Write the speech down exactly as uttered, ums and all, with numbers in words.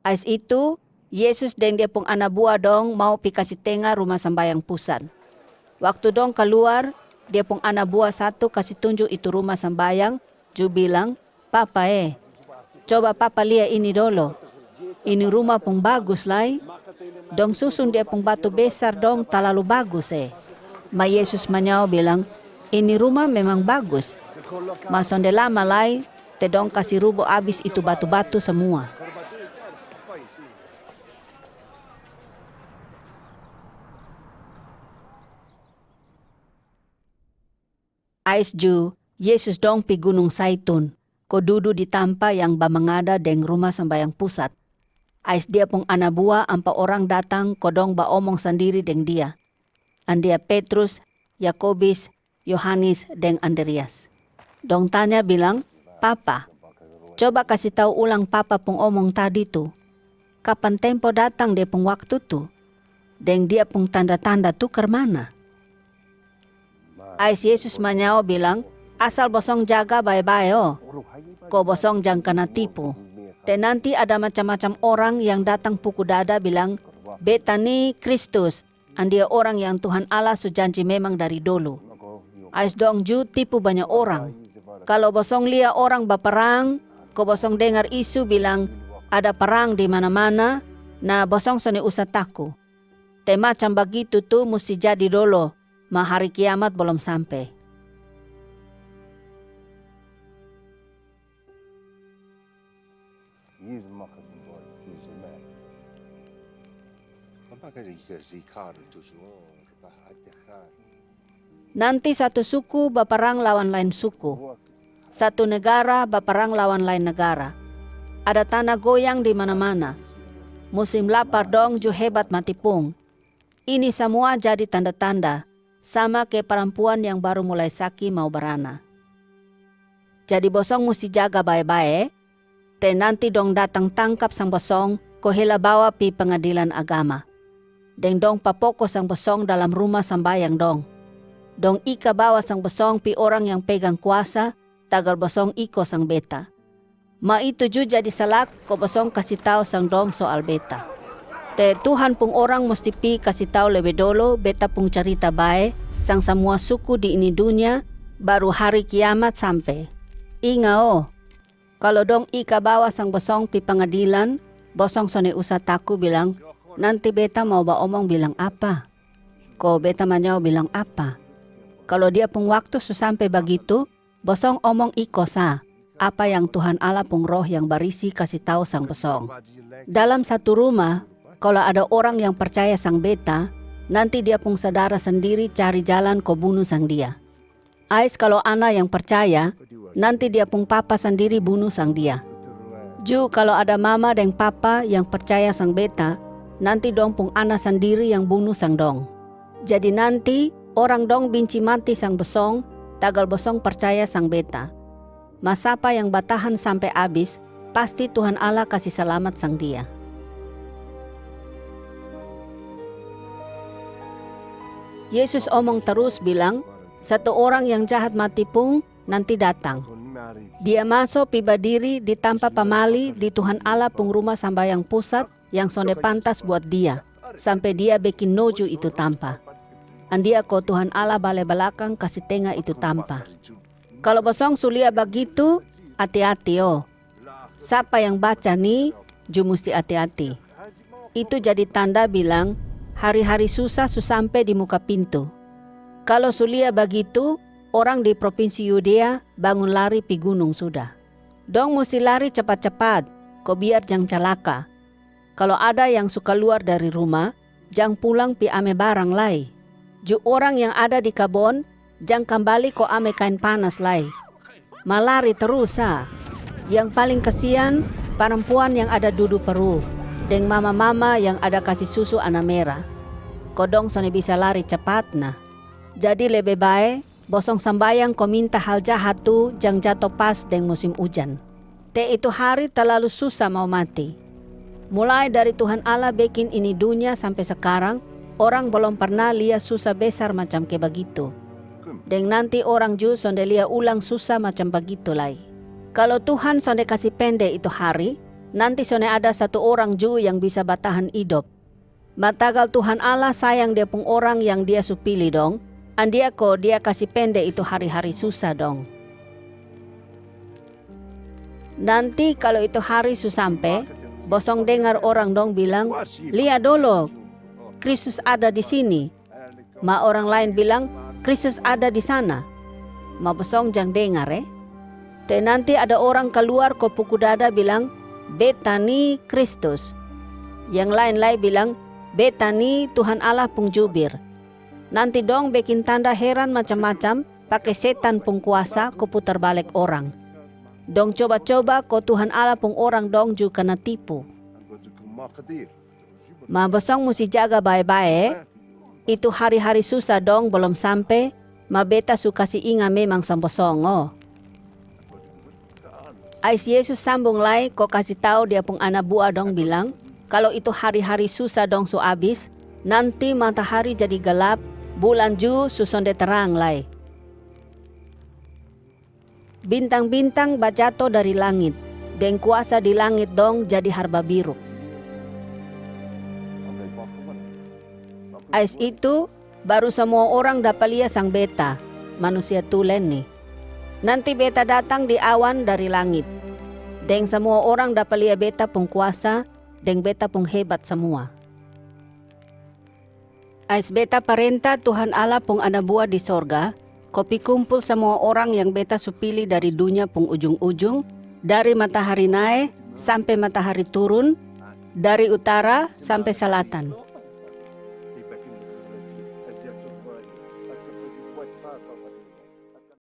Ais itu, Yesus deng Dia pung ana bua dong mau pi kasi tenga Ruma Sambayang Pusat. Waktu dong kaluar, Dia pung ana bua satu kasi tunju itu Ruma Sambayang, ju bilang, "Papa e, coba Papa lia ini dolo. Ini ruma pung bagus lai. Dong susun Dia pung batu besar dong talalu bagus e." Ma Yesus manyao bilang, "Ini ruma memang bagus. Ma sonde lama lai, te dong kasi rubu abis itu batu-batu samua." Ais ju, Yesus dong pi Gunung Saitun, ko dudu di tampa yang bamangada deng Ruma Sambayang Pusat. Ais Dia pung ana bua ampa orang datang ko dong baomong sandiri deng Dia. Andia Petrus, Yakobis, Yohanis, deng Andreas. Dong tanya bilang, "Papa, coba kasi tau ulang Papa pung omong tadi tu. Kapan tempo datang Dia pung waktu tu? Deng Dia pung tanda-tanda tu karmana?" Ais Yesus manyao bilang, "Asal bosong jaga bae-bae o, ko bosong jang kana tipu. Te nanti ada macam-macam orang yang datang puku dada bilang, 'Beta ni Kristus, andia orang yang Tuhan Allah su janji memang dari dolu.' Ais dong ju tipu banya orang. Kalo bosong lia orang baparang, ko bosong dengar isu bilang, 'Ada parang di mana-mana,' na bosong sonde usa taku. Te macam bagitu tu musti jadi dolo, ma hari kiamat bolom sampe." Nanti satu suku baparang lawan laen suku, satu negara baparang lawan laen negara. Ada tana goyang di mana-mana. Musim lapar dong ju hebat mati pung. Ini samua jadi tanda-tanda, sama ke parampuan yang baru mulai saki mau barana. Jadi bosong musti jaga bae-bae, te nanti dong datang tangkap sang bosong ko hela bawa pi pangadilan agama. Deng dong papoko sang bosong dalam ruma sambayang dong. Dong ika bawa sang bosong pi orang yang pegang kuasa, tagal bosong iko sang beta. Ma itu ju jadi salak ko bosong kasi tau sang dong soal beta. Te Tuhan pung orang musti pi kasi tau lebe dolo beta pung carita bae sang samua suku di ini dunya, baru hari kiamat sampe. Inga o, kalo dong ika bawa sang bosong pi pangadilan, bosong sonde usa taku bilang, 'Nanti beta mau baomong bilang apa?' Ko beta manyao bilang apa? Kalo Dia pung waktu su sampe bagitu, bosong omong iko sa apa yang Tuhan Allah pung Roh yang Barisi kasi tau sang bosong. Dalam satu ruma, kalo ada orang yang parcaya sang beta, nanti dia pung sodara sandiri cari jalan ko bunu sang dia. Ais kalo ana yang parcaya, nanti dia pung papa sandiri bunu sang dia. Ju kalo ada mama deng papa yang parcaya sang beta, nanti dong pung ana sandiri yang bunu sang dong. Jadi nanti orang dong binci mati sang bosong, tagal bosong parcaya sang beta. Ma sapa yang batahan sampe abis, pasti Tuhan Allah kasi salamat sang dia. Yesus omong tarus bilang, satu orang yang jahat mati pung nanti datang. Dia maso pi badiri di tampa pamali di Tuhan Allah pung ruma sambayang pusat yang sonde pantas buat dia, sampe dia bekin noju itu tampa. Andia ko Tuhan Allah bale balakang kasi tenga itu tampa. Kalo bosong su lia bagitu, ati-ati o. Sapa yang baca ni, ju musti ati-ati. Itu jadi tanda bilang, hari-hari susa su sampe di muka pintu. Kalo su lia bagitu, orang di propinsi Yudea bangun lari pi gunung suda. Dong musti lari capat-capat, ko biar jang calaka. Kalo ada yang su kaluar dari ruma, jang pulang pi ame barang lai. Ju orang yang ada di kabon, jang kambali ko ame kaen panas lai. Ma lari tarus sa. Yang paling kasian, parampuan yang ada dudu paru, deng mama-mama yang ada kasi susu ana mera. Ko dong sonde bisa lari capat na. Jadi lebe bae, bosong sambayang ko minta hal jahat tu jang jato pas deng musim ujan. Te itu hari talalu susa mau mati. Mulai dari Tuhan Allah bekin ini dunya sampe sakarang, orang bolom parna lia susa besar macam ke bagitu. Deng nanti orang ju sonde lia ulang susa macam bagitu lai. Kalo Tuhan sonde kasi pende itu hari, Nanti sonde ada satu orang ju yang bisa batahan idop. Ma tagal Tuhan Allah sayang Dia pung orang yang Dia su pili dong, andia ko Dia kasi pende itu hari-hari susa dong. Nanti kalo itu hari su sampe, bosong dengar orang dong bilang, "Lia dolo, Kristus ada di sini." Ma orang laen bilang, "Kristus ada di sana." Ma bosong jang dengar e. Te nanti ada orang kaluar ko puku dada bilang, "Beta ni Kristus." Yang laen lai bilang, "Beta ni Tuhan Allah pung jubir." Nanti dong bekin tanda heran macam-macam pake setan pung kuasa ko putar balek orang. Dong coba-coba ko Tuhan Allah pung orang dong ju kana tipu. Ma bosong musti jaga bae-bae e. Itu hari-hari susa dong bolom sampe, ma Beta su kasi inga memang sang bosong o. Ais Yesus sambung lai ko kasi tau Dia pung ana bua dong bilang, kalo itu hari-hari susa dong su abis, nanti matahari jadi galap, bulan ju su sonde tarang lai. Bintang-bintang bajato dari langit, deng kuasa di langit dong jadi harbabiruk. Ais itu, baru samua orang dapa lia sang Beta, manusia tulen ni. Nanti Beta datang di awan dari langit. Deng samua orang dapa lia Beta pung kuasa, deng Beta pung hebat samua. Ais Beta parenta Tuhan Allah pung ana bua di sorga, ko pi kumpul samua orang yang Beta su pili dari dunya pung ujung-ujung, dari matahari nae sampe matahari turun, dari utara sampe salatan.